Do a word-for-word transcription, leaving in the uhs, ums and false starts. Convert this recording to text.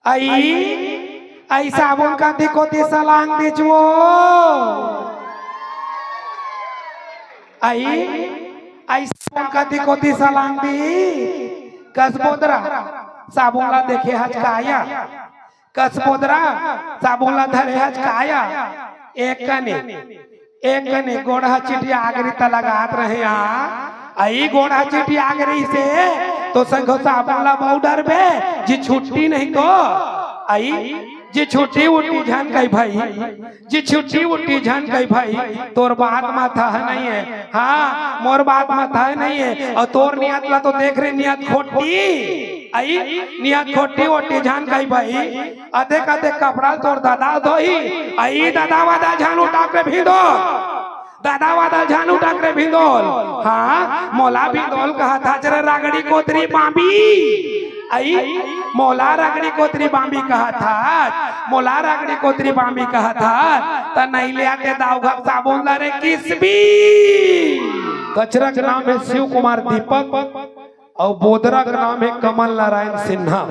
अई, अई साबुन कति कोती सलांग दिच वो। अई, अई साबुन कति कोती सलांग दी। कस बोदरा, साबुन ला देखे हच काया। कस बोदरा, साबुन ला धरे हच काया। एक कने, एक कने गोड़ ह चिटिया आगरी त लगात रहे आ। अई गोड़ ह चिटिया आगरी से तो संघो साबुन ला बहु डरबे, जी छुट्टी नहीं तो। अई जी छुट्टी उट्टी झन कही भाई, जी छुट्टी उट्टी झन कही भाई, तोर बात म थह नहीं है। हाँ, मोर बात म थह नहीं है। अउ तोर नियत ला तो देख रे, नियत खोटी। अई नियत खोटी ओटी झन कही भाई, अते कते कपड़ा तोर दादा धोही। अई दादा वादा झन उठा के भिंदो, दादा वादा झन उठा के भिंदोल। हाँ, मोला भिंदोल कहा था जरा रागड़ी कोतरी बांबी। अई मोला रागड़ी कोतरी बांबी कहा था, मोला रागड़ी कोतरी बांबी कहा था, त नहीं ले आते दाऊ घक साबुन ला रे किसबी। कचरा के नाम है शिव कुमार दीपक अउ बोदरा के नाम है कमल नारायण सिन्हा।